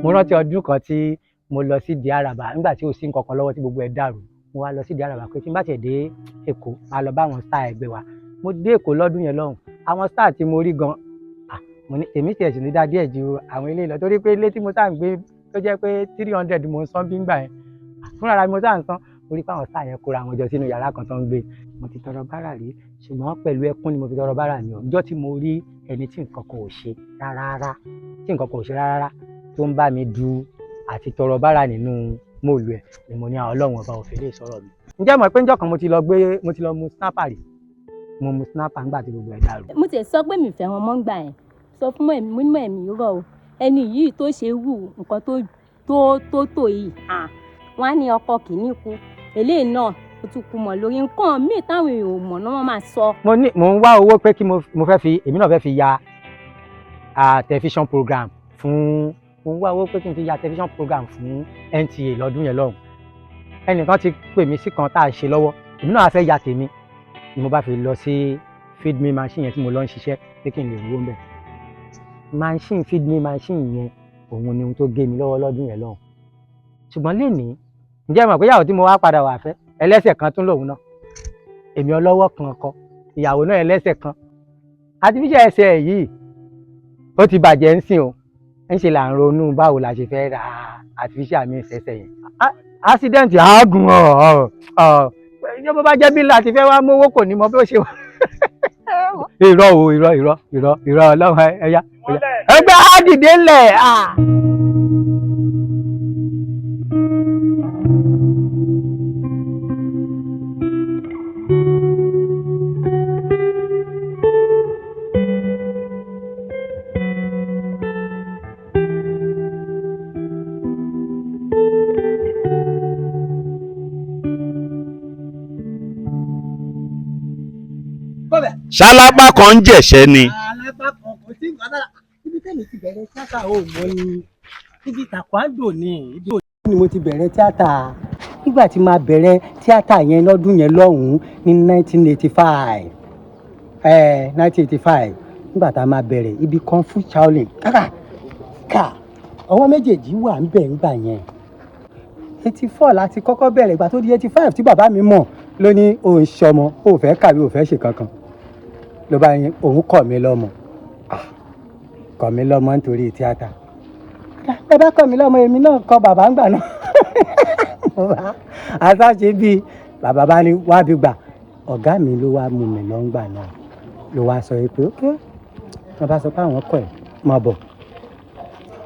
Mo rántí ọdún kan tí mo lọ sí di Àràbà nígbà tí ò sí nǹkan kan lọ́wọ́, tí gbogbo ẹ̀ dàrú. Mo wá lọ sí di Àràbà pé tí n bá tiẹ̀ dé Èkó, máa lọ bá àwọn star ẹgbẹ́ wa. Mo dé Èkó lọ́dún yẹn lọ́hùn, àwọn star tí mo rí gan, ah, mo ní èmi tiẹ̀ sì ní dá díẹ̀ ju àwọn eléyìí lọ, torí pé ilé tí mo sáà ń gbé tó jẹ́ pé 300 mo ń san bí ngbà yẹn, fúnra mi mo sáà ń san. Mo rí pé àwọn star yẹn kóra wọn jọ sínú yàrá kan tó ń gbé. Mo ti tọrọ bárà rí, ṣùgbọ́n pẹ̀lú ẹkún ni mo fi tọrọ bárà mi o. Ọjọ́ tí mo rí ẹni tí nǹkan kan ò ṣe rárá, tí nǹkan kan ò ṣe rárá, tó ń bá mi du àti tọrọ bárà nínú móòlù ẹ̀ ni mo ní àwọn Ọlọ́run ọba òfin lè sọ̀rọ̀ mi. Ǹjẹ́ mọ̀ pé ńjọ́ kan mo ti lọ gbé, mo ti lọ mu snapper rí? Mo mu snapper nígbà tí gbogbo ẹ̀ dàrú. Mo tiẹ̀ sọ pé mi fẹ́ wọn mọ́ ń gbà yẹn, sọ fún ẹ̀mí, mo ní mọ̀ ẹ̀mí rọ̀ o, ẹni yìí tó ṣe wù nǹkan tó tó tó tó yìí, à wọ́n á ní ọkọ kìíní kú, eléyìí náà ó tún kú mọ́ lórí nǹkan míì táwọn èèyàn ò mọ̀ náà wọ́n máa sọ. Mo ní mò ń wá owó pé kí mo fẹ́ fi, èmi náà fẹ́ fi ya television program fún, mo ń wá owó pé kí n fi ya television program fún NTA lọ́dún yẹn lọ́hùn. Ẹnìkan ti pè mí sí kan tá a ṣe lọ́wọ́, èmi náà fẹ́ ya tèmi ni mo bá fi lọ sí feed me machine yẹn tí mo lọ ń ṣiṣẹ́ pé kí n lè rówó ń bẹ̀. Machine, feed me machine yẹn, òun ni ohun tó gé mi lọ́wọ́ lọ́dún yẹn lọ́hùn. Ṣùgbọ́n lénìí, ǹjẹ́ ẹ mọ̀ pé ìyàwó tí mo wá padà wà fẹ́, ẹlẹ́sẹ̀ kan tún lòun náà? Èmi ọlọ́wọ́ kan kọ, ìyàwó náà ẹlẹ́sẹ̀ kan. Artificial ẹsẹ̀ yìí ó ti bàjẹ́ ń sìn o, ń ṣe là ń ronú báwo la ṣe fẹ́ ra artificial mi ṣẹ̀ṣẹ̀ yẹn. Accident àágùn ọ̀ ọ̀ ọ̀ ṣé bó bá jẹ́ bí láti fẹ́ wá mówó, kò ní mọ bí ó ṣe wá. Irọ́ o, irọ́, irọ́, irọ́, irọ́. Ọlọ́run ẹ̀yà ẹgbẹ́ á dìde ńlẹ̀. Ṣálápá kan ń jẹ̀ṣẹ́ ni. Alápá kan kò sí nǹkan lára ibi tẹ́mi ti bẹ̀rẹ̀ tíátà ò mọ́ ni ibi tàkwáńdò ni, ibi ni mo ti bẹ̀rẹ̀ tíátà. Nígbà tí máa bẹ̀rẹ̀ tíátà yẹn lọ́dún yẹn lọ́hùn-ún ní 1985, 1985, nígbà tá a máa bẹ̀rẹ̀ ibi Kung Fu Shaolin kákà ká ọwọ́ méjèèjì wà ń bẹ̀ ńgbà yẹn. 84 láti kọ́kọ́ bẹ̀rẹ̀. Ìgbà tó di 85 tí bàbá mi mọ̀ ló ní òun ṣọmọ, òun fẹ́ kàwé, òun fẹ́ ṣe kankan, ló bá yẹn òun kọ̀ mí lọ́mọ. Ah, kọ̀ mí lọ́mọ nítorí tíátà. Ẹ bá kọ̀ mí lọ́mọ, èmi náà kọ bàbá ńgbà náà. Àtàṣe bíi bàbá bá ní wá bí gbà, ọ̀gá mi ló wá mú mi lọ́ngbà náà, ló wá sọ pé ok, wọ́n bá sọ pé àwọn kọ̀ ẹ̀ mọ̀ bọ̀.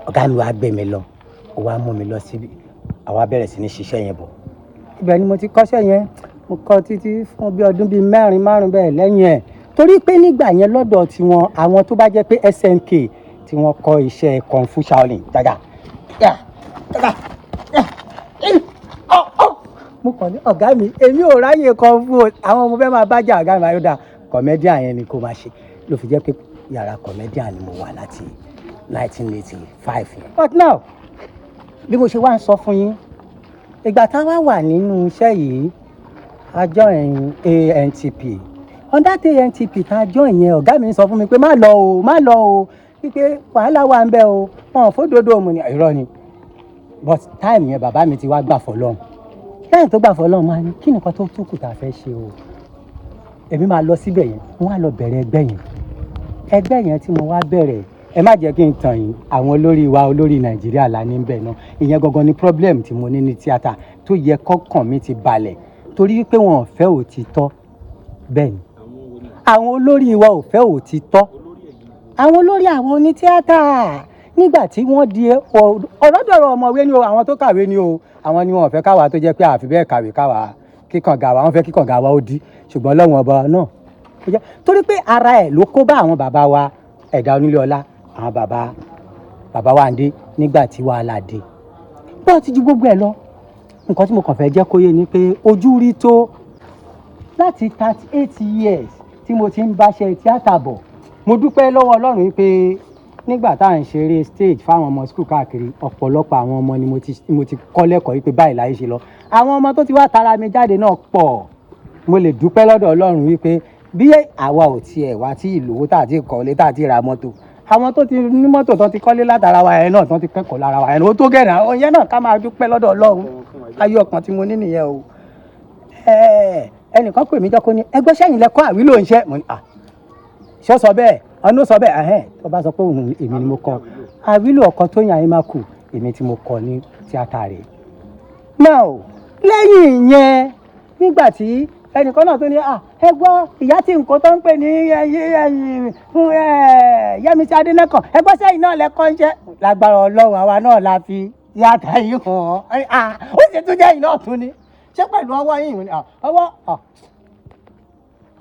Ọ̀gá mi wá gbé mi lọ, ó wá mú mi lọ síbi àwa bẹ̀rẹ̀ sí ní ṣiṣẹ́ yẹn bọ̀. Ibẹ̀ ni mo ti kọ́ṣẹ́ yẹn. Mo kọ́ títí fún bí ọdún bíi mẹ́rin, márùn bẹ́ẹ̀ lẹ́yìn ẹ̀, torí pé nígbà yẹn lọ́dọ̀ tiwọn, àwọn tó bá jẹ́ pé SNK tí wọ́n kọ́ iṣẹ́ Kung Fu Shaolin dada yà dada yà ọ̀ ọ̀. Mo kàn ní ọ̀gá mi, èmi ò ráyè Kung Fu o, àwọn ọmọ fẹ́ máa bá jà. Ọ̀gá mi máa yóò dá comedian yẹn ni kò máa ṣe, ló fi jẹ́ pé yàrá comedian ni mo wà láti 1985 yẹn. But now, bí mo ṣe wá ń sọ fún yín, ìgbà tá a wá wà nínú iṣẹ́ yìí, a join ANTP. On that ANTP tá a join yẹn, ọ̀gá mi sọ fún mi pé má lọ o, má lọ o, wípé wàhálà wà ń bẹ o, wọn ò fódodo. Mo ní irọ́ ni. But time yẹn, bàbá mi ti wá gbà fọlọ́run. Lẹ́yìn tó gbà fọlọ́run, máa ní kí nìkan tó tún kù tá a fẹ́ ṣe o, èmi máa lọ síbẹ̀ yẹn, wọ́n á lọ bẹ̀rẹ̀ ẹgbẹ́ yẹn. Ẹgbẹ́ yẹn tí mo wá bẹ̀rẹ̀, ẹ má jẹ́ kí n tàn yín, àwọn olórí wa, olórí Nàìjíríà la ní bẹ́ẹ̀ náà. Ìyẹn gangan ni problem tí mo ní ní tíátà tó yẹ kọ́kàn mi ti balẹ̀, torí pé wọn ò fẹ́ òtítọ́. Bẹ́ẹ̀ ni, àwọn olórí wa ò fẹ́ òtítọ́, àwọn olórí àwọn onítíátà. Nígbà tí wọ́n di ọ̀rọ̀dọ̀rọ̀ ọ̀mọ̀wé ni o, àwọn tó kàwé ni o, àwọn ni wọn ò fẹ́ káwa tó jẹ́ pé àfi bẹ́ẹ̀ kàwé káwa kíkàn gà wa, wọ́n fẹ́ kíkàn gà wa ó di. Ṣùgbọ́n lọ́wọ́n ọba náà, torí pé ara ẹ̀ ló kó bá àwọn bàbá wa ẹ̀dá onílé ọlá, àwọn bàbá bàbá wa ń dé nígbà tí wàhálà dé bọ́ọ̀ ti ju gbogbo ẹ̀ lọ. Nǹkan tí mo kàn fẹ́ jẹ́ kó yé ni pé ojú rí tó láti 38 years tí mo ti ń báṣẹ́ tíátà bọ̀. Mo dúpẹ́ lọ́wọ́ Ọlọ́run wípé nígbà tá à ń ṣeré stage fáwọn ọmọ school káàkiri, ọ̀pọ̀lọpọ̀ àwọn ọmọ ni mo ti kọ́ lẹ́kọ̀ọ́ wípé báyìí láyé ṣe lọ. Àwọn ọmọ tó ti wá tara mi jáde náà pọ̀. Mo lè dúpẹ́ lọ́dọ̀ Ọlọ́run wípé bí àwa ò tiẹ̀ wá tí ìlówó tá àti kọ́lé tá àti ra mọ́tò, Àwọn tó ti ní mọ́tò tó ti kọ́lé látara wa yẹn náà, tó ti kẹ́kọ̀ọ́ lára wa yẹn, ó tó gẹ̀rẹ́ àwọn yẹn náà, ká máa dúpẹ́ lọ́dọ̀ Ọlọ́run. Ayọ̀ ọkàn tí mo ní nìyẹn o. Ẹnìkan pè mí jọ́kọ́ ní ẹgbẹ́ sẹ́yìn lẹ́kọ́ àwílò ń ṣe. Mo ní à ṣọ́ sọ bẹ́ẹ̀, ọ̀nà sọ bẹ́ẹ̀. Ẹ̀hẹ́n, tó bá sọ pé òun èmi ni mo kọ àwílò ọkọ tó yàn yín má kù, èmi tí mo kọ ní tíátà rẹ̀. Now, lẹ́yìn ìyẹn, nígbà tí ẹnìkan náà tó ní à ẹ gbọ́ ìyá tí nǹkan tó ń pè ní ẹyìn fún Yẹ́misí Adénẹ́kàn, ẹ gbọ́ sẹ́yìn náà lẹ́kọ́ ń ṣe. Lágbára Ọlọ́run, àwa náà la fi tíátà yìí hàn án. Ó sì tún jẹ́ ìnáà tún ni ṣé pẹ̀lú ọwọ́ yìí ni ọwọ́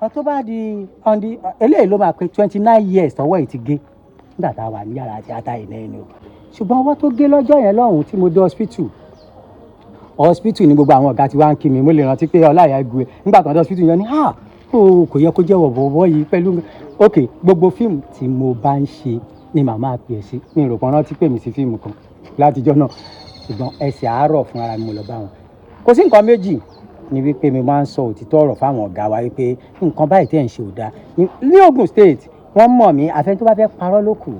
ọ tó bá di ọ̀ndí eléyìí ló máa pé 29 years tọwọ́ yìí ti gé nígbà tá a wà ní yàrá tíátà yìí náà ni o. Ṣùgbọ́n ọwọ́ tó gé lọ́jọ́ yẹn lọ́hùn-ún tí mo dé hospital, hospital ni gbogbo àwọn ọ̀gá tí wàá ń kí mi. Mo lè rántí pé Ọláìyá Igwe, nígbà tó ń dé hospital yẹn ni, ah, o kò yẹ kó jẹ́ wọ̀bọ̀wọ̀ yìí pẹ̀lú. Ok, gbogbo fíìmù tí mo bá ń ṣe ni màmá pè é sí mi. Rò pọ́n rántí pè mí sí fíìmù kan látijọ́ náà, ṣùgbọ́n ẹsẹ̀ àárọ̀ fún ara mi mo lọ bá wọn. Kò sí nǹkan méjì ni wípé mi máa ń sọ òtítọ́ ọ̀rọ̀ fáwọn ọ̀gá wa wípé nǹkan báyìí tẹ̀ ń ṣe ò dáa. Ní Ogun State, wọ́n mọ̀ mí. Àfẹn tó bá fẹ́ parọ́ ló kù.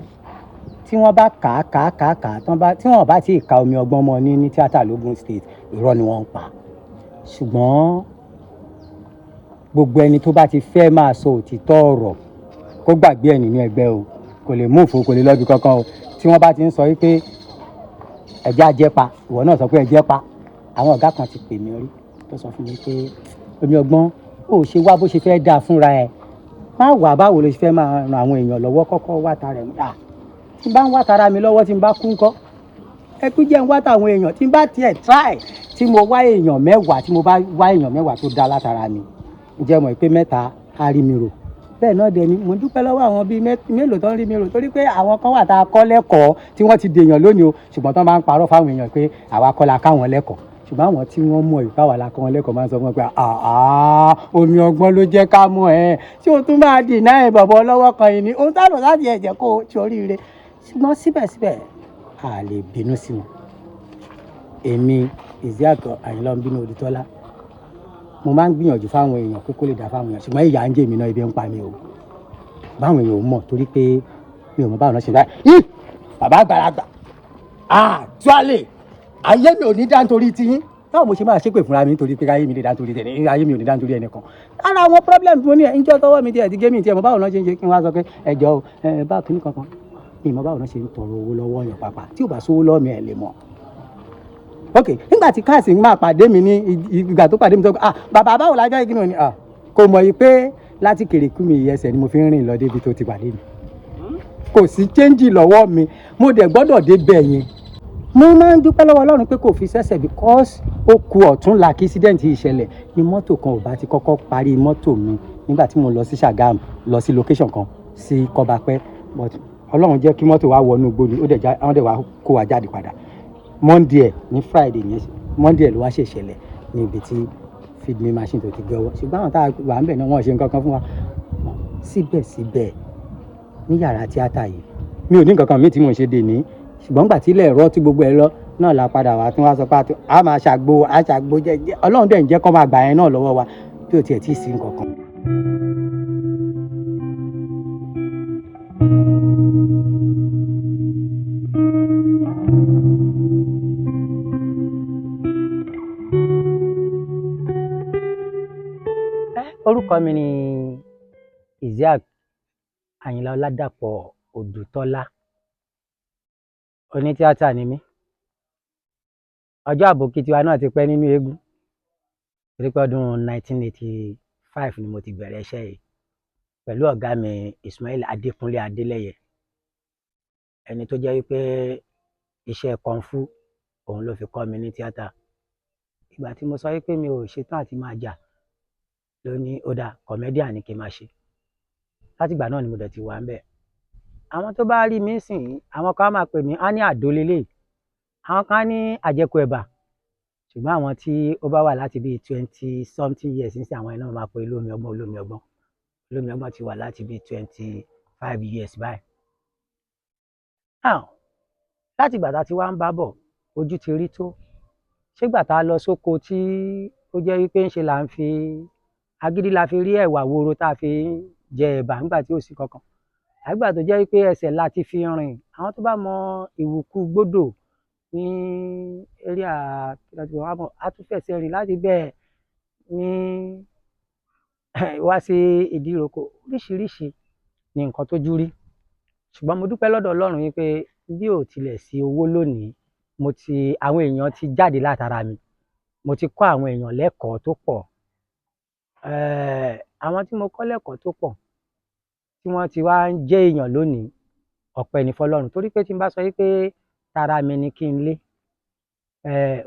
Tí wọ́n bá kà á kà á kà á kà á tán bá tí wọ́n bá tí ì ka omi ọgbọ́n mọ́ ní tíátà lógún State, irọ́ ni wọ́n ń pa. Ṣùgbọ́n gbogbo ẹni tó bá ti fẹ́ máa sọ òtítọ́ ọ̀rọ̀, kó gbàgbé ẹ̀ nínú ẹgbẹ́ o, kò lè mú òfò, kò lè lọ́bi kankan o. Tí wọ́n bá ti ń sọ wípé ẹ̀jẹ̀ ajẹ́pa, ìwọ náà sọ pé ẹ̀jẹ̀ pa. Àwọn ọ̀gá kan ti pè mí rí tó sọ fún mi pé omi ọgbọ́n ó ṣe wá bó ṣe fẹ́ dáa fúnra ẹ̀, má wà báwo ló ṣe fẹ́ máa ran àwọn èèyàn lọ́wọ́, kọ́kọ́ wá ta rẹ̀. À, tí n bá ń wá tara mi lọ́wọ́, tí n bá kú ńkọ́? Ẹ kú jẹ́ ń wá tàwọn èèyàn. Tí n bá tiẹ̀ try, tí mo wá èèyàn 10, tí mo bá wá èèyàn 10 tó dá látara mi, ǹjẹ́ mọ̀ pé 3 á rí mi rò? Bẹ́ẹ̀ náà dẹ̀ ni mo dúpẹ́ lọ́wọ́ àwọn bíi mélòó tó ń rí mi rò, torí pé àwọn kan wà tá a kọ́ lẹ́kọ̀ọ́ tí wọ́n ti dèèyàn lónìí o, ṣùgbọ́n tó máa ń parọ́ fáwọn èèyàn pé àwa kọ́ la káwọn lẹ́kọ̀ọ́. Ṣùgbọ́n àwọn tí wọ́n mọ̀ ìpá wà la kọ́ wọn lẹ́kọ̀ọ́ máa ń sọ fún wọn pé àá, omi ọgbọ́n ló jẹ́ ká mọ̀ ẹ́ tí o tún máa dì náà ẹ̀ bọ̀bọ̀ lọ́wọ́ kan yìí ni ohun tá a lò láti ẹ̀jẹ̀ kó o ṣoríire. Ṣùgbọ́n síbẹ̀síbẹ̀, a lè bínú sí wọn. Èmi Isiaq Àyìnlá ń bínú Odùtọ́lá, mo máa ń gbìyànjú fáwọn èèyàn pé kó lè dá fáwọn èèyàn, ṣùgbọ́n ìyà ń jẹ èmi náà, ibi ń pa mi o. Báwọn èèyàn ò mọ̀ torí pé mi ò mọ̀ báwọn náà ṣe báyìí. Bàbá àgbàlagbà, ah, tuale ayé mi ò ní dá nítorí tiyín. Báwo mo ṣe máa ṣépè fúnra mi nítorí pé ayé mi lè dá nítorí tẹ̀lé, ayé mi ò ní dá nítorí ẹnìkan? Ara àwọn problem tí mo ní ẹ̀ ń jọ́ tọwọ́ mi díẹ̀ ti gé mi tiẹ̀ mọ̀ báwo náà ṣe ń ṣe kí n wá sọ pé ẹjọ́ o, ẹ bá kíní kankan mi mọ̀ báwo náà ṣe ń tọrọ owó lọ́wọ́ yàn pàápàá. Tí ò bá sówó lọ́wọ́ mi, ẹ̀ lè mọ̀. Ok, nígbà tí káàsì máa pàdé mi ní ìgbà tó pàdé mi tó, ah, bàbá, báwo la jẹ́ ìkíni òní? Ah, kò mọ̀ yìí pé láti kèrèkú mi ẹsẹ̀ ni mo fi ń rìn lọ débi tó ti pàdé mi. Kò sí change lọ́wọ́ mi, mo dẹ̀ gbọ́dọ̀ débẹ̀ yẹn. Mo máa ń dúpẹ́ lọ́wọ́ Ọlọ́run pé kò fi sẹ́sẹ̀, because ó ku ọ̀tún la kí accident yìí ṣẹlẹ̀ ní mọ́tò kan ò bá ti kọ́kọ́ parí mọ́tò mi nígbà tí mo lọ sí Ṣàgámù, lọ sí location kan sí Kọ́bápẹ́. But Ọlọ́run jẹ́ kí mọ́tò wa wọnú igbó ni, ó dẹ̀ já, wọ́n dẹ̀ wá kó wa jáde padà. Monday ẹ̀ ní Friday yẹn, Monday ẹ̀ ló wá ṣe ṣẹlẹ̀ ní ibi tí feed me machine tó ti gbé ọwọ́. Ṣùgbọ́n àwọn tá a wà ń bẹ̀ náà, wọ́n ṣe nǹkan kan fún wa. Síbẹ̀síbẹ̀, ní yàrá tíátà yìí, mi ò ní nǹkan kan míì tí mò ń ṣe dè ní. Ṣùgbọ́n gbà tí ilẹ̀ ẹ̀rọ tí gbogbo ẹ̀ lọ náà la padà wá tí wọ́n sọ pé a máa ṣàgbo, a ṣàgbo jẹ́jẹ́. Ọlọ́run dẹ̀ ń jẹ́ kó máa gbà yẹn náà lọ́wọ́ wa bí ò tiẹ̀ tí ì sí nǹkan kan. Orúkọ mi ni Isiaq Àyìnlá Ọládàpọ̀ Odùtọ́lá. Onítíátà ni mí. Ọjọ́ àbòkí tiwa náà ti pẹ́ nínú eégún, torí pé ọdún 1985 ni mo ti bẹ̀rẹ̀ iṣẹ́ yìí pẹ̀lú ọ̀gá mi Ismail Adékúnlé Adélẹ́yẹ, ẹni tó jẹ́ wípé iṣẹ́ kọ̀ǹfù òun ló fi kọ́ mi ní tíátà. Ìgbà tí mo sọ wípé mi ò ṣetán àti máa jà, ló ní ó dáa, comedian ni kí n máa ṣe. Látìgbà náà ni mo dẹ̀ ti wà ń bẹ̀. Àwọn tó bá rí mi sìn, àwọn kan á máa pè mí á ní àdó lélẹ̀, àwọn kan á ní àjẹkù ẹ̀bà. Ṣùgbọ́n àwọn tí ó bá wà láti bíi 20 something years nísìnyí, àwọn yẹn náà máa pe olómi ọgbọ́n, olómi ọgbọ́n. Olómi ọgbọ́n ti wà láti bíi 25 years báyìí. Now, láti ìgbà tá a ti wá ń bá bọ̀, ojú ti rí tó. Ṣégbà tá a lọ sóko tí ó jẹ́ wípé ńṣe là ń fi agídí la fi rí ẹ̀wà woro tá a fi ń jẹ ẹ̀bà nígbà tí ò sí kankan. Àgbà tó jẹ́ pé ẹsẹ̀ la ti fi rìn. Àwọn tó bá mọ ìwùkú gbódò ní area a tún fẹsẹ̀ rìn láti bẹ́ẹ̀ ní wá sí Ìdíròkò. Oríṣiríṣi ni nǹkan tójú rí, ṣùgbọ́n mo dúpẹ́ lọ́dọ̀ Ọlọ́run wípé bí ò tilẹ̀ sí owó lónìí, mo ti àwọn èèyàn ti jáde látara mi, mo ti kọ́ àwọn èèyàn lẹ́kọ̀ọ́ tó pọ̀. Àwọn tí mo kọ́ lẹ́kọ̀ọ́ tó pọ̀ tí wọ́n ti wá ń jẹ́ èèyàn lónìí, ọpẹ́ ni fọ́lọ́run, torí pé tí n bá sọ wípé tara mi ni kí n lé,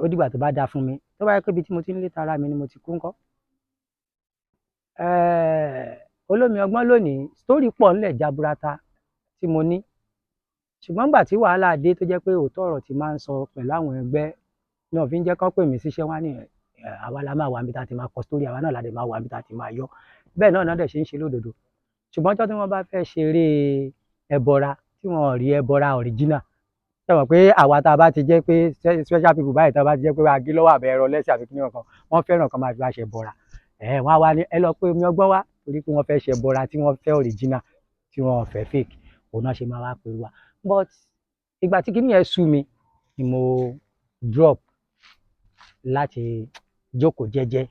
ó dìgbà tó bá dáa fún mi, tó bá yẹ pé ibi tí mo ti ń lé tara mi ni mo ti kú ńkọ́. Olómi ọgbọ́n lónìí, story pọ̀ ńlẹ̀ jaburata tí mo ní, ṣùgbọ́n nígbà tí wàhálà dé tó jẹ́ pé òótọ́ ọ̀rọ̀ tí máa ń sọ pẹ̀lú àwọn ẹgbẹ́ náà fi ń jẹ́ kán pè mí síṣẹ́, wá ní àwa la máa wà níbi tá a ti máa kọ story, àwa náà la dẹ̀ máa wà níbi tá a ti máa yọ. Bẹ́ẹ̀ náà náà dẹ̀ ṣe ń ṣe lódodo. Ṣùgbọ́n ọjọ́ tí wọ́n bá fẹ́ ṣeré ẹbọra tí wọ́n rí ẹbọra original, ṣé mọ̀ pé àwa tá a bá ti jẹ́ pé special people báyìí, tá a bá ti jẹ́ pé agé lọ́wọ́ àbẹ̀ ẹ̀rọ lẹ́sẹ̀ àbí kíní kan, wọ́n fẹ́ràn kan máa fi wá ṣe ẹbọra. Wọ́n á wá ní ẹ lọ pé omi ọgbọ́n wá, torí pé wọ́n fẹ́ ṣe ẹbọra tí wọ́n fẹ́ original, tí wọ́n fẹ́ fake, òun náà ṣe máa wá pẹ̀lú wa. But ìgbà tí kíní yẹn sú mi ni mo drop láti jókòó jẹ́jẹ́.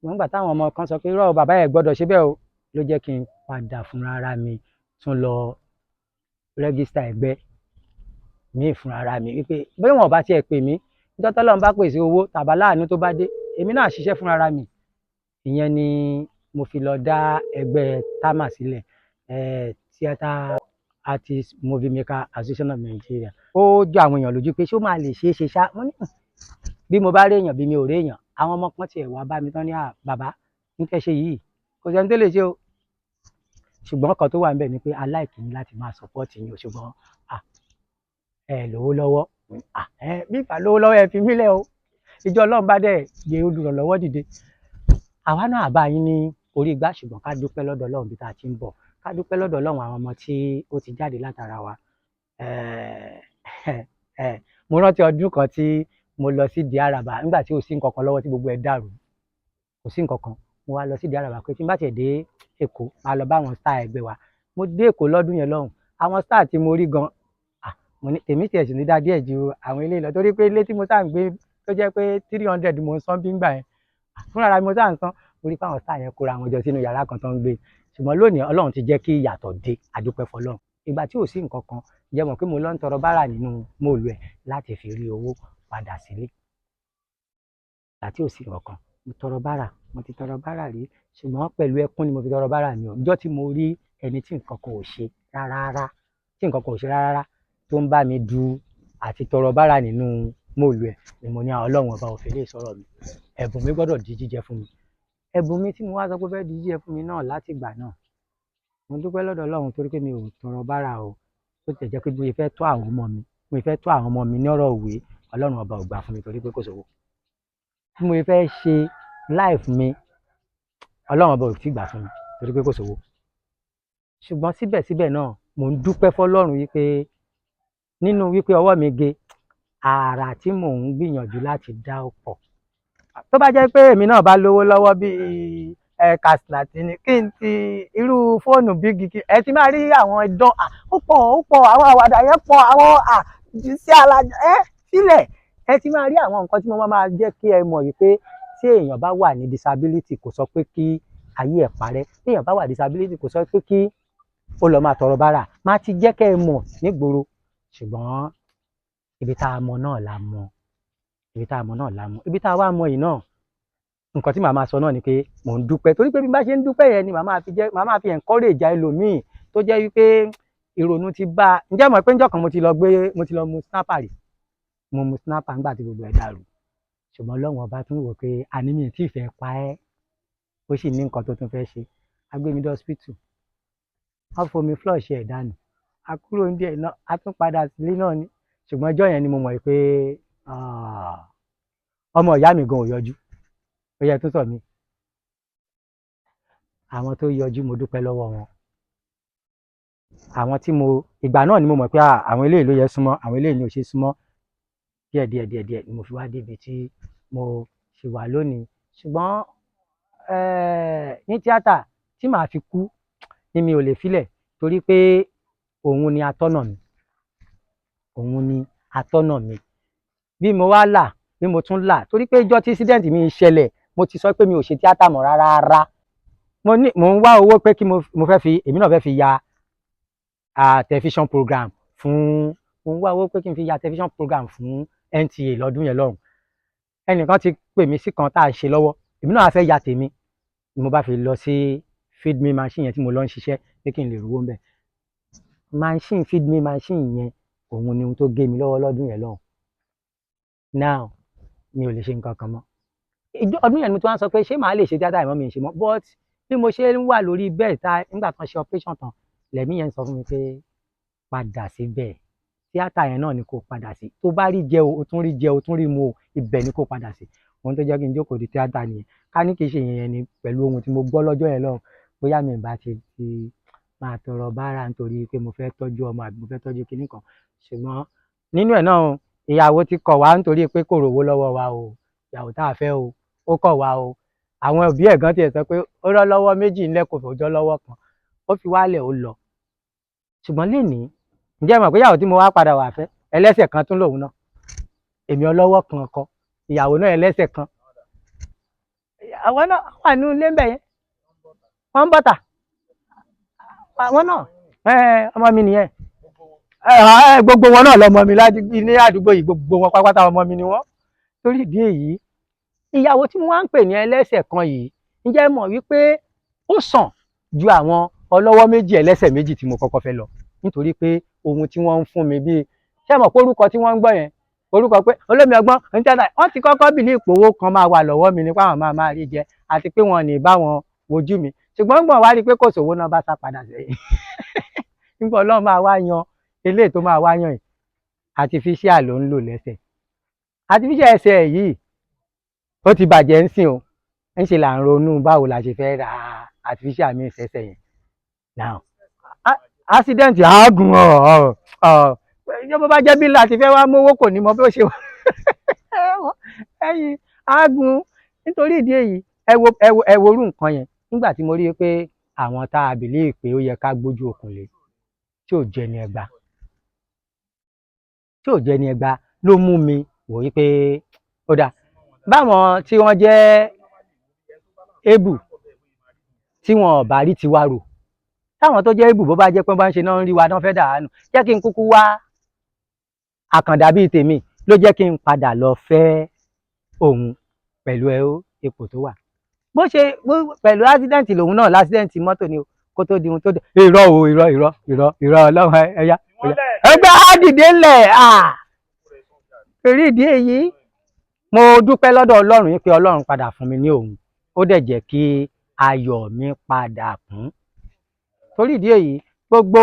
Ṣùgbọ́n ìgbà táwọn ọmọ kan sọ pé irọ́ bàbá ẹ̀ gbọ́dọ̀ ṣe bẹ́ẹ̀ o, ló jẹ́ kí n padà fúnra ara mi tún lọ register ẹgbẹ́ míì fúnra ara mi, wípé bí wọn ò bá tiẹ̀ pè mí, níjọ́ tọ́lọ́run bá pèsè owó tàbá láàánú tó bá dé, èmi náà ṣiṣẹ́ fúnra ara mi. Ìyẹn ni mo fi lọ dá ẹgbẹ́ TAMA sílẹ̀, Theatre Artist Movie Maker Association of Nigeria. Ó jọ àwọn èèyàn lójú pé ṣé ó máa lè ṣeé ṣe ṣá. Mo ní bí mo bá rí èèyàn bí mi ò rí èèyàn, àwọn ọmọ kan tiẹ̀ wá bá mi tán ní à bàbá ń tẹ́ ṣe yìí, kò sẹ́ni tó lè ṣe o. Ṣùgbọ́n kan tó wà níbẹ̀ ni pé aláìkí ní láti máa support yín o, ṣùgbọ́n ẹ lówó lọ́wọ́, bí ìfà lówó lọ́wọ́ ẹ fi mí lẹ̀ o. Ìjọ Ọlọ́run bá dẹ̀ gbé olùrànlọ́wọ́ dìde, àwa náà bá yín ní orí igbá. Ṣùgbọ́n ká dúpẹ́ lọ́dọ̀ Ọlọ́run bí tá a ti ń bọ̀, ká dúpẹ́ lọ́dọ̀ Ọlọ́run àwọn ọmọ tí ó ti jáde látara wa. Mo rántí ọdún kan tí mo lọ sí Ìdí Àràbà nígbà tí ò sí nǹkan kan lọ́wọ́, tí gbogbo ẹ̀ dàrú, kò sí nǹkan kan. Mo wá lọ sí Ìdí Àràbà pé tí n bá tiẹ̀ dé Èkó, máa lọ bá àwọn star ẹgbẹ́ wa. Mo dé Èkó lọ́dún yẹn lọ́hùn, àwọn star tí mo rí gan, mo ní tèmi tiẹ̀ sì ní dá díẹ̀ ju àwọn eléyìí lọ, torí pé ilé tí mo sáà ń gbé tó jẹ́ pé 300 mo ń san bí ngbà yẹn, fúnra mi mo sáà ń san. Mo rí pé àwọn star yẹn kóra wọn jọ sínú yàrá kan tó ń gbé. Ṣùgbọ́n lónìí Ọlọ́run ti jẹ́ kí ìyàtọ̀ dé, àdúpẹ́ fọlọ́run. Ìgbà tí ò sí nǹkan kan, jẹ́ mọ̀ pé mo lọ ń tọrọ bárà nínú móòlù ẹ̀ láti fi rí owó padà sílé. Ìgbà tí ò sí nǹkan kan, mo tọrọ bárà, mo ti tọrọ bárà rí, ṣùgbọ́n pẹ̀lú ẹkún ni mo fi tọrọ bárà mi o. Ọjọ́ tí mo rí ẹni tí nǹkan kan ò ṣe rárá, tí nǹkan kan ò ṣe rárá, tó ń bá mi du àti tọrọ bárà nínú móòlù ẹ̀, ni mo ní Ọlọ́run ọba òfin lè sọ̀rọ̀ mi, ẹ̀bùn mi gbọ́dọ̀ di jíjẹ fún mi. Ẹ̀bùn mi tí mo wá sọ pé fẹ́ di jíjẹ fún mi náà láti ìgbà náà, mo dúpẹ́ lọ́dọ̀ Ọlọ́run torí pé mi ò tọrọ bárà o. Ó tẹ̀ jẹ́ pé bí mo fẹ́ tọ́ àwọn ọmọ mi, mo fẹ́ tọ́ àwọn ọmọ mi ní ọ̀rọ̀ òwe, Ọlọ́run ọba ò gbà fún mi torí pé kò sówó. Bí mo fẹ́ ṣe life mi, Ọlọ́run ọba ò tí gbà fún mi torí pé kò sówó. Ṣùgbọ́n síbẹ̀síbẹ̀ náà, mò ń dúpẹ́ fọlọ́run wípé nínú wípé ọwọ́ mi ge, àrà tí mò ń gbìyànjú láti dá ó pọ̀. Tó bá jẹ́ pé èmi náà bá lówó lọ́wọ́ bíi Kasnati ni, kí n ti irú fóònù bígi kí ẹ ti máa rí àwọn idán, ó pọ̀, ó pọ̀, àwọn àwàdà yẹn pọ̀, àwọn sí alájà ẹ sílẹ̀, ẹ ti máa rí àwọn nǹkan tí mo máa jẹ́ kí ẹ mọ̀ wípé tí èèyàn bá wà ní disability kò sọ pé kí ayé ẹ̀ parẹ́, tí èèyàn bá wà disability kò sọ pé kí ó lọ máa tọrọ bárà. Má ti jẹ́ kẹ́ ẹ mọ̀ nígboro. Ṣùgbọ́n ibi tá a mọ̀ náà la mọ̀, ibi tá a mọ̀ náà la mọ̀, ibi tá a wá mọ̀ yìí náà, nǹkan tí màá máa sọ náà ni pé mò ń dúpẹ́, torí pé bí n bá ṣe ń dúpẹ́ yẹn ni màá máa fi jẹ́, màá máa fi encourage ẹlòmíì tó jẹ́ wípé ìrònú ti bá a. Ǹjẹ́ mọ̀ pé ńjọ́ kan mo ti lọ gbé, mo ti lọ mu snapper rí, mo mu snapper nígbà tí gbogbo ẹ̀ dàrú. Ṣùgbọ́n Ọlọ́run ọba tún wò pé àní mi ò tí ì fẹ́ pa ẹ́, ó sì ní nǹkan tó tún fẹ́ ṣe. A gbé mi dé hospital, wọ́n fomi flush ẹ̀ dànù, a kúrò ní díẹ̀ náà, a tún padà sílé náà ni. Ṣùgbọ́n ọjọ́ yẹn ni mo mọ̀ pé ọmọ ìyá mi gan ò yọjú. Ó yẹ tún sọ mí. Àwọn tó yọjú, mo dúpẹ́ lọ́wọ́ wọn. Àwọn tí mo ìgbà náà ni mo mọ̀ pé àwọn eléyìí ló yẹ súnmọ́, àwọn eléyìí ni ò ṣe súnmọ́. Díẹ̀ díẹ̀ díẹ̀ díẹ̀ ni mo fi wá débi tí mo ṣì wà lónìí. Ṣùgbọ́n ní tíátà tí màá fi kú ni mi ò lè filẹ̀, torí pé Òun ni atọ́nà mi, òun ni atọ́nà mi. Bí mo wá là, bí mo tún là, torí pé ìjọ́ tí incident mi ṣẹlẹ̀, mo ti sọ pé mi ò ṣe tíátà mọ́ rárá rárá. Mo ní mò ń wá owó pé kí mo fẹ́ fi, èmi náà fẹ́ fi ya television program fún, mo ń wá owó pé kí n fi ya television program fún NTA lọ́dún yẹn lọ́hùn. Ẹnìkan ti pè mí sí kan tá a ṣe lọ́wọ́, èmi náà fẹ́ ya tèmi, ni mo bá fi lọ sí feed me machine yẹn tí mo lọ ń ṣiṣẹ́ pé kí n lè rówó ń bẹ̀. Machine, feed me machine yẹn, òun ni ohun tó gé mi lọ́wọ́ lọ́dún yẹn lọ́hùn. Now mi ò lè ṣe nǹkan kan mọ́. Ọdún yẹn ni mo tún wá sọ pé ṣé màá lè ṣe tíátà ìmọ̀ mi ṣe mọ́. But bí mo ṣe ń wà lórí bẹ́ẹ̀ ta nígbà tán ṣe operation tán, lẹ̀mí yẹn sọ fún mi pé padà síbẹ̀, tíátà yẹn náà ni kò padà sí. Tó bá rí jẹ o, o tún rí jẹ o, tún rí mu o, ibẹ̀ ni kò padà sí. Ohun tó jẹ́ kí n jókòó di tíátà nìyẹn. Ká ní kì í ṣe ìyẹn ni, pẹ̀lú ohun tí mo gbọ́ lọ́jọ́ yẹn lọ́hùn, bóyá mi bá ti máa tọrọ bárà nítorí pé mo fẹ́ tọ́jú ọmọ àbí mo fẹ́ tọ́jú kinní kan. Ṣùgbọ́n nínú ẹ̀ náà, ìyàwó ti kọ̀ wá nítorí pé kò rówó lọ́wọ́ wa o. Ìyàwó tá a fẹ́ o, ó kọ̀ wá o. Àwọn òbí ẹ̀ gan tiẹ̀ sọ pé ó rọ́ lọ́wọ́ méjì ńlẹ̀, kò fòjọ́ lọ́wọ́ kan, ó fi wálẹ̀, ó lọ. Ṣùgbọ́n lénìí, ǹjẹ́ ẹ mọ̀ pé ìyàwó tí mo wá padà wà fẹ́, ẹlẹ́sẹ̀ kan tún lòun náà. Èmi ọlọ́wọ́ kan kọ, ìyàwó náà ẹlẹ́sẹ̀ kan. Àwọn náà wà nínú ilé ńbẹ̀ yẹn, wọ́n ń bọ̀tà àwọn náà. Ọmọ mi nìyẹn. Gbogbo wọn náà lọmọ mi ní àdúgbò yìí, gbogbo wọn pátápátá ọmọ mi ni wọ́n. Torí ìdí èyí, ìyàwó tí wọ́n ń pè ní ẹlẹ́sẹ̀ kan yìí, ǹjẹ́ ẹ mọ̀ wípé ó sàn ju àwọn ọlọ́wọ́ méjì ẹlẹ́sẹ̀ méjì tí mo kọ́kọ́ fẹ́ lọ? Nítorí pé ohun tí wọ́n ń fún mi, bíi ṣé ẹ mọ̀ pé orúkọ tí wọ́n ń gbọ́ yẹn, orúkọ pé olómi ọgbọ́n ń tẹ́lá, wọ́n ti kọ́kọ́ bìlí ìpòwó kan máa wà lọ́wọ́ mi nípa àwọn máa rí jẹ, àti pé wọn ò ní bá wọn wojú mi. Ṣùgbọ́n gbọ̀n wá rí i pé kò sówó náà, bá sá padà sẹ́yìn. Nígbà Ọlọ́run máa wá yan eléyìí tó máa wá yan yìí, artificial ló ń lò lẹ́sẹ̀. Artificial ẹsẹ̀ yìí ó ti bàjẹ́ ń sìn o, ń ṣe là ń ronú báwo la ṣe fẹ́ ra artificial mi ṣẹ̀ṣẹ̀ yẹn. Now accident àágùn ọ̀ ọ̀ ọ̀ bó bá jẹ́ bí láti fẹ́ wá mówó, kò ní mọ bí ó ṣe wà ẹ̀yìn àágùn. Nítorí ìdí èyí, ẹ wo, ẹ wo, ẹ wo orú nǹkan yẹn. Nígbà tí mo rí i pé àwọn tá a believe pé ó yẹ ká gbójú okùn lé, tí ò jẹ́ ní ẹgba, tí ò jẹ́ ní ẹgba, ló mú mi wò wípé ó dáa, báwọn tí wọ́n jẹ́ ébù tí wọn ò bá rí tiwa rò, táwọn tó jẹ́ ébù, bó bá jẹ́ pé wọ́n bá ń ṣe náà ń rí wa náà fẹ́ dàánù, jẹ́ kí n kúkú wá àkàndá bíi tèmi. Ló jẹ́ kí n padà lọ fẹ́ òun pẹ̀lú ẹ ipò tó wà, bó ṣe pẹ̀lú accident lòun náà, l'accident mọ́tò ni o, kó tó di ohun tó dé. Irọ́ o, irọ́, irọ́, irọ́, irọ́. Ọlọ́run ẹ̀yà ẹgbẹ́ á dìde ńlẹ̀. Torí ìdí èyí, mo dúpẹ́ lọ́dọ̀ Ọlọ́run yìí pé Ọlọ́run padà fún mi ní òun, ó dẹ̀ jẹ́ kí ayọ̀ mi padà kún. Torí ìdí èyí, gbogbo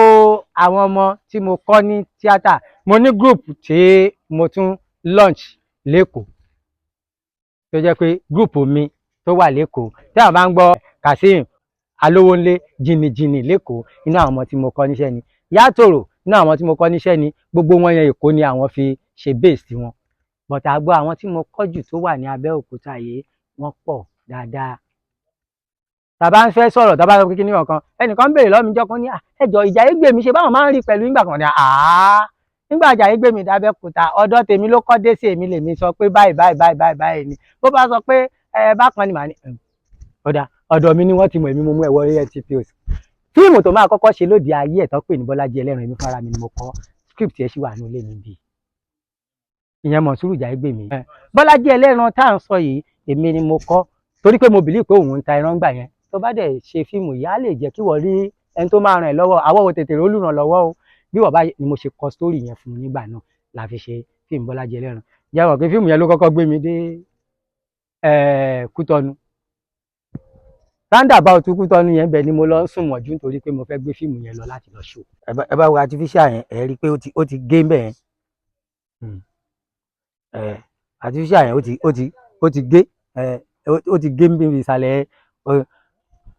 àwọn ọmọ tí mo kọ́ ní tíátà, mo ní group tí mo tún launch l'Ékòó, tó jẹ́ pé group mi tó wà l'Ékòó, tí àwọn bá ń gbọ́ Kazeem Alówónlé jìnnìjìnnì l'Ékòó, inú àwọn ọmọ tí mo kọ́ níṣẹ́ ni. Yàtòrò, inú àwọn ọmọ tí mo kọ́ níṣẹ́ ni. Gbogbo wọn yẹn, Èkó ni àwọn fi ṣe base tiwọn, but àgbo àwọn tí mo kọ́ jù tó wà ní Abẹ́òkúta yìí, wọ́n pọ̀ dáadáa. Tàbá ń fẹ́ sọ̀rọ̀, tàbá sọ pé kíní ọ̀kan, ẹnìkan ń béèrè lọ́wọ́ mi jọ́ kan ní ẹjọ́ ìjà yìí gbèmí ṣe báwọn máa ń rí pẹ̀lú nígbà kan ní nígbà ìjà yìí gbèmí d'Abẹ́òkúta, ọ̀dọ̀ tèmi ló kọ́ dé sí. Èmi lèmi sọ pé báyìí báyìí báyìí báyìí báyìí ni. Bó bá sọ pé ẹ bákan ni, màá ní ọ̀dà ọ̀dọ̀ mi ni wọ́n ti mọ̀. Èmi mo mú ẹ̀ wọlé NTPOS. Fíìmù tó máa kọ́kọ́ ṣe lóde ayé ẹ̀ tó pè ní Bọ́lájí Ẹlẹ́ran, èmi fúnra mi ni mo kọ script ẹ̀, sì wà ní ilé mi bíi ìyẹn Mọ̀súrù Jàyégbèmí. Bọ́lájí Ẹlẹ́ran tá à ń sọ yìí, èmi ni mo kọ, torí pé mo believe pé òun ń ta ẹran gbà yẹn. Tó bá dẹ̀ ṣe fíìmù yìí, á lè jẹ́ kí wọ́n rí ẹni tó máa ràn ẹ́ lọ́wọ́. Àwọ̀ wo tètè olùrànlọ́wọ́ o. Bí wọ́n bá ni mo ṣe kọ story yẹn fún un nígbà náà la fi ṣe fíìmù Bọ́lájí Ẹlẹ́ran. Jẹ́ mọ̀ pé fíìmù yẹn ló kọ́kọ́ gbé mi dé Kútọ́nù, roundabout Kútọ́nù yẹn, bẹ́ẹ̀ ni mo lọ sùn mọ̀jú nítorí pé mo fẹ́ gbé fíìmù yẹn lọ láti lọ ṣò. Ẹ bá wo artificial yẹn, ẹ rí i pé ó ti gé mbẹ̀ yẹn. Artificial yẹn ó ti gé, ó ti gé níbi ìsàlẹ̀.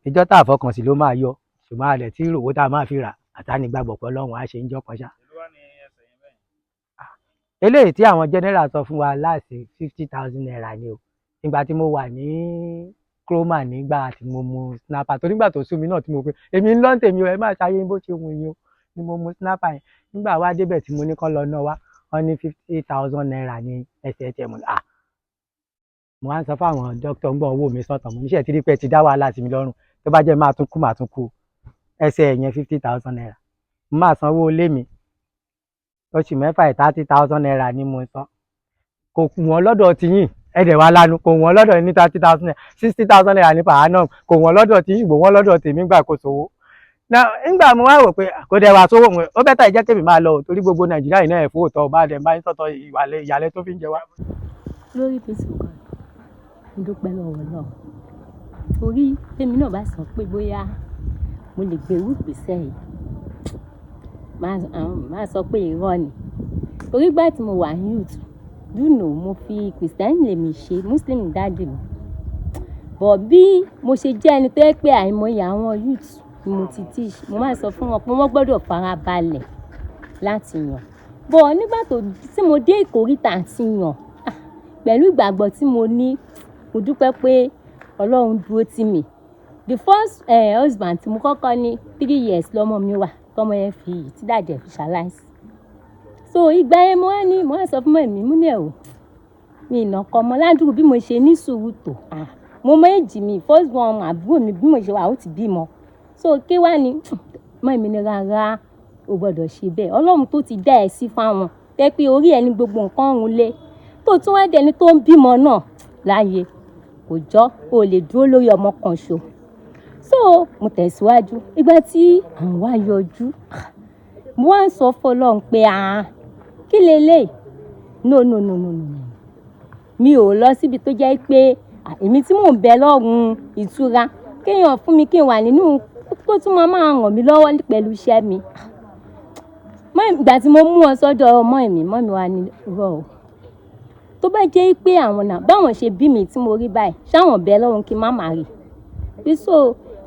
Ìjọ tá a fọkàn sí ló máa yọ, ṣùgbọ́n àlẹ́ tí rògbò tá a máa fi rà àtànígbàgbọ́ pé Ọlọ́run á ṣe ń jọ́ kan ṣá. Eléyìí tí àwọn general sọ fún wa láti ₦50,000 ni o. Nígbà tí mo wà ní Chroma, nígbà tí mo mu snapper, tó nígbà tó sú mi náà tí mo pé èmi ń lọ́n tèmi o, ẹ má ṣayé bó ṣe wù yín o. Ni mo mu sniper yẹn. Nígbà wá débẹ̀ tí mo ní kán lọ ná wá, wọ́n ní ₦50,000 ní ẹsẹ̀ tiẹ̀. Mo ní, ah, mo wá ń sọ fáwọn dókítà ń gbọ́ owó mi sọ̀tàn. Mo níṣẹ́ tí rí pé ẹ ti dá wàhálà sí mi lọ́rùn, tó bá jẹ́ máa tún kú, máa tún kú. Ẹsẹ̀ yẹn, ₦50,000. Mo máa sanwó ilé mi oṣù 6 ẹ̀, ₦30,000 ni mo san. Kò wọ́n lọ́dọ̀ tiyín, ẹ dẹ̀ wá lanu. Kò wọ́n lọ́dọ̀ ní ₦30,000, ₦60,000 ní per annum. Kò wọ́n lọ́dọ̀ tiyín, kò wọ́n lọ́dọ̀ tèmi gbà kó sówó. Náà nígbà mo wá wò pé kò dẹ̀ wá sówó, ó better jẹ́ kémi máa lọ ò, torí gbogbo Nàìjíríà yìí náà ẹ̀ fowó tọ́ bá dẹ̀ bá ń sọ̀tọ̀ ìwàlẹ̀ ìyàlẹ́ tó fi ń jẹ wá. Lórí Facebook, mo dúpẹ́ lọ́wọ́ Ọlọ́run, torí tèmi náà bá sọ pé bóyá mo lè gbé irú ìgbésẹ̀ yìí, máa sọ pé irọ́ ni. Torí ìgbà tí mo wà ní youth, you know, mo fi Kristẹni lèmi ṣe, Muslim daddy mi. But bí mo ṣe jẹ́ ẹni tó jẹ́ pé àìmọye àwọn youth ni mo ti teach, mo máa ń sọ fún wọn pé wọ́n gbọdọ̀ farabalẹ̀ láti yàn. But nígbà tó tí mo dé ìkóríta àti yàn, ah, pẹ̀lú ìgbàgbọ́ tí mo ní, mo dúpẹ́ pé Ọlọ́run dúró tì mí. The first husband tí mo kọ́kọ́ ní, 3 years lọ́mọ mi wà tọ́mọ yẹn fi tí daddy ẹ̀ fi ṣaláìsí. So ìgbà yẹn mo wá ní, mo wá sọ fún mummy mi, mo ní ẹ̀ o, mi ì nàkọ ọmọ ládùúgbò bí mo ṣe ní sùúrù tó. Ah, mo mọ age mi, first born àbúrò mi, bí mo ṣe wà, ó ti bímọ. So kí wá ní mummy mi ní, rárá, o gbọdọ̀ ṣe bẹ́ẹ̀. Ọlọ́run tó ti dá ẹ sí fáwọn, tẹ́ pé orí ẹ ní gbogbo nǹkan òun lé, tó tún wá dẹni tó ń bímọ náà láàyè, kò jọ́ o lè dúró lórí ọmọ kan ṣo. So mo tẹ̀síwájú. Ìgbà tí àwọn wá yọjú, mo wá ń sọ fún Ọlọ́run pé, ah, kí leléyìí? No, no, no, no, no, no. Mi ò lọ síbi tó jẹ́ pé èmi tí mò ń bẹ lọ́run ìtura kéèyàn fún mi kí n wà nínú tó tún máa máa ràn mí lọ́wọ́ pẹ̀lú iṣẹ́ mi. Ìgbà tí mo mú wọn sọ́dọ̀ ọmọ mi, mummy wa ní rọ̀ o. Tó bá jẹ́ pé àwọn náà báwọn ṣe bí mi tí mo rí báyìí, ṣáwọn bẹ lọ́run kí n má má rí. Bí so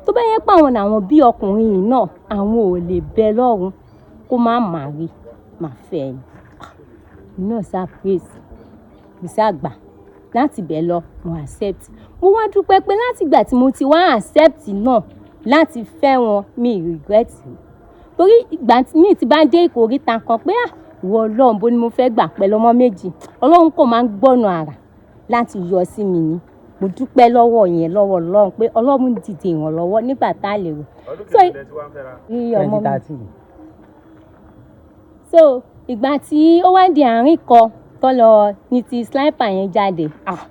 tó bá yẹ pé àwọn làwọn bí ọkùnrin yìí náà, àwọn ò lè bẹ lọ́run kó má má rí, màá fẹ́ ẹ ni. Èmi náà sá praise, mo sá gbà láti bẹ̀ lọ, mo accept. Mo wá dúpẹ́ pé láti ìgbà tí mo ti wá accept náà láti fẹ́ wọn, mi regret. Torí ìgbà tí mi ti bá dé ìkóríta kan pé, ah, ìwọ Ọlọ́run, bó ni mo fẹ́ gbà pẹ̀lú ọmọ méjì, Ọlọ́run kò máa ń gbọ́nà àrà láti yọ sí mi ni. Mo dúpẹ́ lọ́wọ́ yẹn lọ́wọ́ Ọlọ́run pé Ọlọ́run dìde ìrànlọ́wọ́ nígbà tá a lè rò. Ọdún So kejì lẹ ti wá ń fẹ́ra? Rí ọmọ Twenty mi. thirteen. So ìgbà tí ó wá di àárín kan tó lọ ní ti sniper yẹn jáde, ah,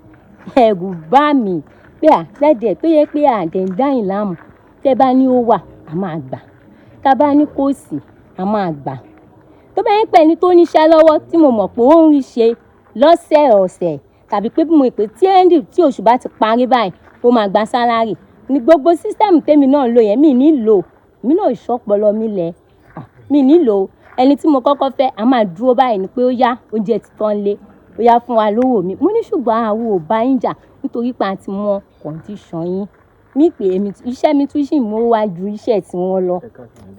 ẹ̀rù bá mi pé à lẹ́dẹ̀ẹ́ tó yẹ pé àdẹ̀ ń dá yín láàmú. Tẹ́ bá ní ó wà, a máa gbà. Tá bá ní kò sí, a máa gbà. Tó bá yẹ pé ẹni tó níṣẹ́ lọ́wọ́ tí mo mọ̀ pé ó ń rí ṣe lọ́sẹ̀ ọ̀sẹ̀, tàbí pé bí mo pè tí end tí oṣù bá ti parí báyìí, ó máa gba salary. Ní gbogbo system tèmi náà ń lò yẹn, mi ní lò. Èmi náà ṣọ́pọlọ mi lẹ̀. Ah, mi ní lò. Ẹni tí mo kọ́kọ́ fẹ́, a máa dúró báyìí ni pé ó yá, oúnjẹ ti tán lé, ó yá, fún wa lówó mi. Mo ní ṣùgbọ́n àwa ò bá yín jà nítorí pé a ti mọ condition yín. Mi pé èmi iṣẹ́ mi tún sì mú wá ju iṣẹ́ tí wọ́n lọ.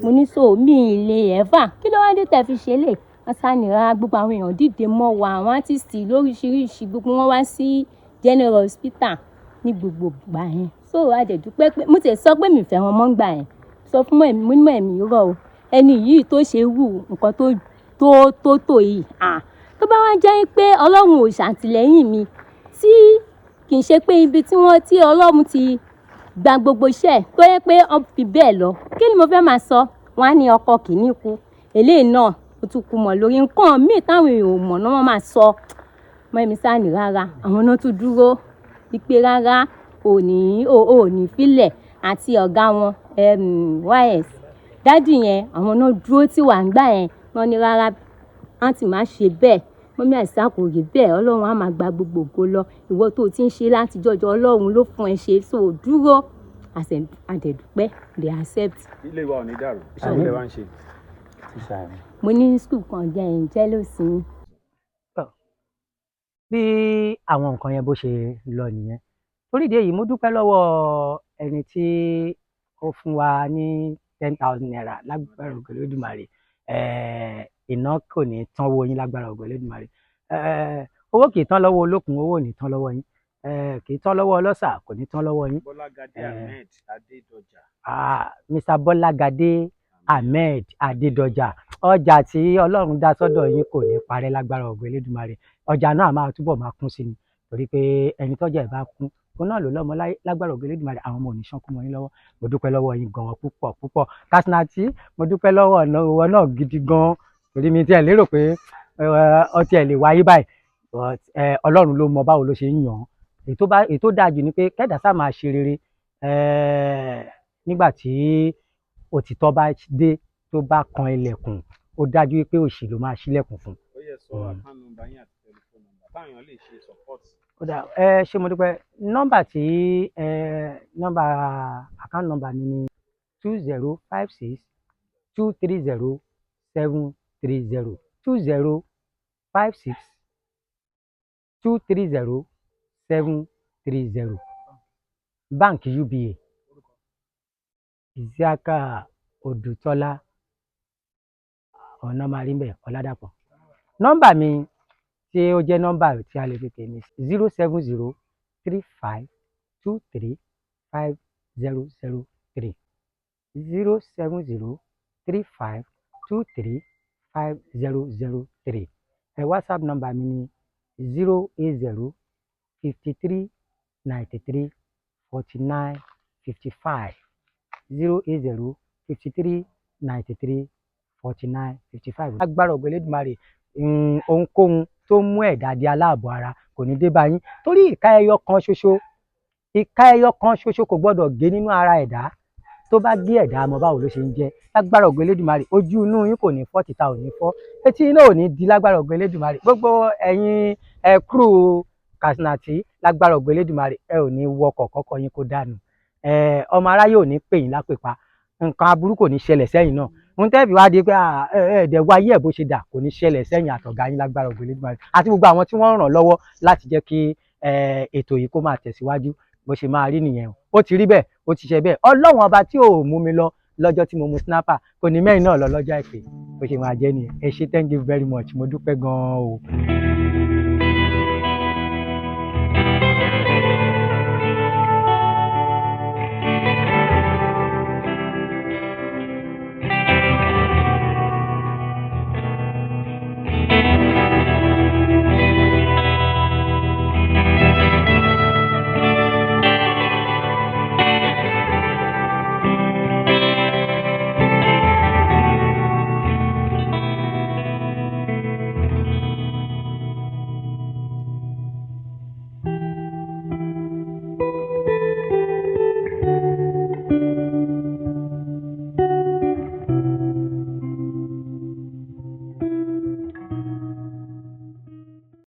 Mo ní so mi ì lè ever. Kí ló wá dé tẹ fi ṣe lè? Wọ́n sá ní rárá, gbogbo àwọn èèyàn dìde mọ́ wa, àwọn artist lóríṣiríṣi, gbogbo wọn wá sí General Hospital ní gbogbo ìgbà yẹn. So a dẹ̀ dúpẹ́ pé mo ti sọ pé mi ò fẹ́ wọn mọ́ nígbà yẹn. Sọ fún mummy mi, mo ní mummy, irọ́ o. Ẹni yìí tó ṣe wù nǹkan tó yìí. Ah, tó bá wá jẹ́ pé Ọlọ́run ò ṣàtìlẹ́yìn mi, tí kì í ṣe pé ibi tí wọ́n tí Ọlọ́run ti gba gbogbo iṣẹ́ tó yẹ pé wọ́n fi bẹ́ẹ̀ lọ. Kí ni mo fẹ́ máa sọ? Wọ́n á ní ọkọ kìíní kú. Eléyìí náà ó tún kú mọ́ lórí nǹkan míì táwọn èèyàn ò mọ̀ náà wọ́n máa sọ. Mummy sá ní rárá, àwọn náà tún dúró wípé rárá, ò ní, ò ní fílẹ̀ àti ọ̀gá wọn, YS. Daddy yẹn, àwọn náà dúró tí wà nígbà yẹn. Wọ́n ní rárá, àǹtí má ṣe bẹ́ẹ̀. Mummy Àìsà kò rí bẹ́ẹ̀. Ọlọ́run á máa gba gbogbo ògo lọ. Ìwọ tó ti ń ṣe láti jọjọ, Ọlọ́run ló fún ẹ ṣe. So dúró. A dẹ̀ dúpẹ́, they accept. Ilé wa ò ní dàrú. Iṣẹ́ wo lẹ wá ń ṣe? Tíṣà ni. Mo ní school kan jẹ́ jẹ́lósì. Bí àwọn nǹkan yẹn bó ṣe lọ nìyẹn. Torí ìdí èyí, mo dúpẹ́ lọ́wọ́ ẹni tí ó fún wa ní ₦10,000. Lágbára ògo Olódùmarè, iná kò ní tán owó yín. Lágbára ògo Olódùmarè, owó kì í tán lọ́wọ́ olókun, owó ò ní tán lọ́wọ́ yín. Kì í tán lọ́wọ́ ọlọ́ṣà, kò ní tán lọ́wọ́ yín. Bọ́lágadé Ahmed Adédọjà. Ah, Mr. Bọ́lágadé. Ahmed Adédọjà. Ọjà tí Ọlọ́run dá sọ́dọ̀ yín kò ní parẹ́ lágbára ògo Elédùmarè. Ọjà náà máa túbọ̀ máa kún sí ni, torí pé ẹni tọ́jà ẹ̀ bá kún, òun náà ló lọ́mọ láyé. Lágbára ògo Elédùmarè, àwọn ọmọ ò ní ṣánkú mọ́ yín lọ́wọ́. Mo dúpẹ́ lọ́wọ́ yín gan-an púpọ̀ púpọ̀. Kasinati, mo dúpẹ́ lọ́wọ́ ọ̀nà ìwọ náà gidi gan-an, torí mi tiẹ̀ lérò pé ọtí ẹ̀ lè wáyé báyìí, but Ọlọ́run ló mọ báwo ló ṣe ń yàn án. Èyí tó dáa jù ni pé kẹ́dà sá máa ṣe rere nígbà tí òtítọ́ bá dé, tó bá kan ilẹ̀kùn, ó dájú pé òṣì ló máa ṣílẹ̀kùn fún. Ó yẹ sọ account number yín àti telephone number táwọn èèyàn lè ṣe support. Ó dáa, ẹ ṣé, mo dúpẹ́. Nọ́mbà tí ẹ nọ́mbà account number mi ni 2056230730, 2056230730, báǹkì UBA, Isiaka Odùtọ́lá Ọ̀nàmárìnbẹ̀ Ọ̀làdàpọ̀. Nọ́mbà mi tí ó jẹ́ nọ́mbà tí a lè fi pè mí, 07035235003, 07035235003. Ẹ WhatsApp nọ́mbà mi ni 08053934955, 08053934955. Agbára ògo Elédùmarè, ohunkóhun tó mú ẹ̀dá di aláàbọ̀ ara kò ní dé bá yín, torí ìka ẹyọ kan ṣoṣo, ìka ẹyọ kan ṣoṣo kò gbọ́dọ̀ gé nínú ara ẹ̀dá. Tó bá gé, ẹ̀dá mọ báwo ló ṣe ń jẹ́. Lágbára ògo Elédùmarè, ojú inú yín kò ní fọ́, tìta ò ní fọ́, etí inú ò ní di lágbára ògo Elédùmarè. Gbogbo ẹ̀yin ẹ crew Kasinati, lágbára ògo Elédùmarè, ẹ ò ní wọkọ̀ kọ́kọ́ yín kó dànù. Ẹ ọmọ aráyé ò ní pè yín lápèpa, nǹkan aburú kò ní ṣẹlẹ̀ sẹ́yìn náà. Ohun tẹ́ẹ̀fì wá di pé ẹ ẹ ẹ̀dẹ̀ wá ayé ẹ̀ bó ṣe dà kò ní ṣẹlẹ̀ sẹ́yìn àtọ̀gá yín lágbára ògo Elédùmarè, àti gbogbo àwọn tí wọ́n ràn lọ́wọ́ láti jẹ́ kí ètò yìí kó máa tẹ̀síwájú. Bó ṣe máa rí nìyẹn o. Ó ti rí bẹ́ẹ̀, ó ti ṣe bẹ́ẹ̀. Ọlọ́run Ọba tí ò mú mi lọ lọ́jọ́ tí mo mu snapper kò ní mẹ́rin náà lọ lọ́jọ́ àìpé. Bó ṣe máa jẹ́ nìyẹn. Ẹ ṣé, thank you very much, mo dúpẹ́ gan-an o.